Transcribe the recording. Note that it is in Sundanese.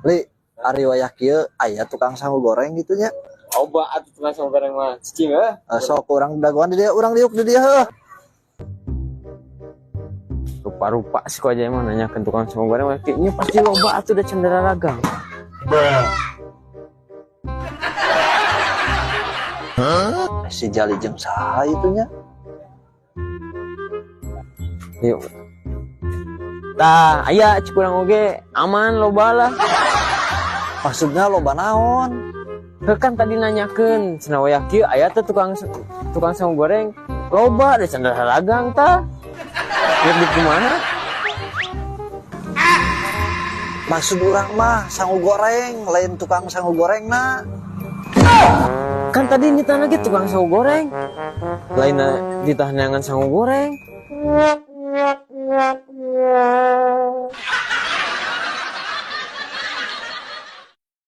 Li, ari wayah kieu aya tukang sangu goreng gitu nya. Loba atuh tukang sangu goreng mah. Cicing heuh. Eh, sok urang dagoan di dieu, urang diuk di dieu heuh. Rupa-rupa sih kok aja emang nanyakeun tukang sangu goreng mah kayaknya pasti loba atuh da can dagang. Si Jali jeung saha itu nya? Yuk. Tah, aya cik urang oge aman loba lah. Maksudnya loba naon? Heuh kan tadi nanyakeun cenah wayah kieu aya teh tukang tukang sangu goreng loba da can dagang tah. Lihat di kumaha? Maksud urang mah sangu goreng, lain tukang sangu goreng na. Kan tadi nitah lagi tukang sangu goreng. Lainna ditah neangan sangu goreng.